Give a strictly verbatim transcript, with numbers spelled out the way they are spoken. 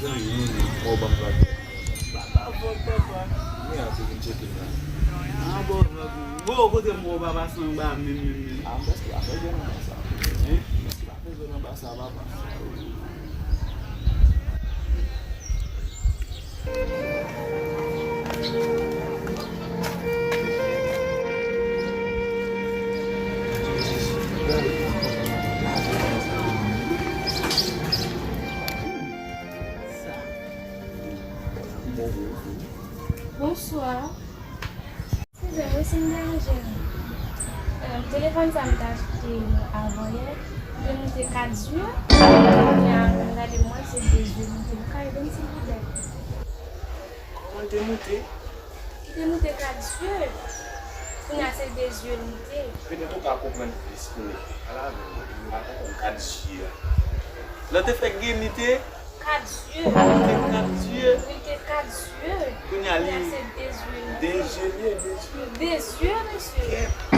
Anyen, non. Mò ban m pa. Papa vòt, papa. Men an tou vin tcheke m la. An bon, bon, kote m wè w papa san ba menm, menm, menm. A, m prèske pa fè zòn anba sa. Hein? M prèske pa fè zòn anba sa, papa. Bonswa. Eskize m wi si m deranje nou. Em, telefòn sa m te achte avan yè, li te moute kat zye. Kounye a, m gade m wè se de zye li te. Nou ka ede m silvouplè? Kòman l te moute? Li te moute kat zye. Kounye a se de zye l moute. Petèt ou ka konprann plis kounye a. Ala, nou pa konprann kat zye a. Lè w te fèk gen li te Kat zye. Li te kat zye. Li te kat zye. Kounye a li Kounye a se de zye li te. De zye li ye, de zye. De zye, mesye. Kèt.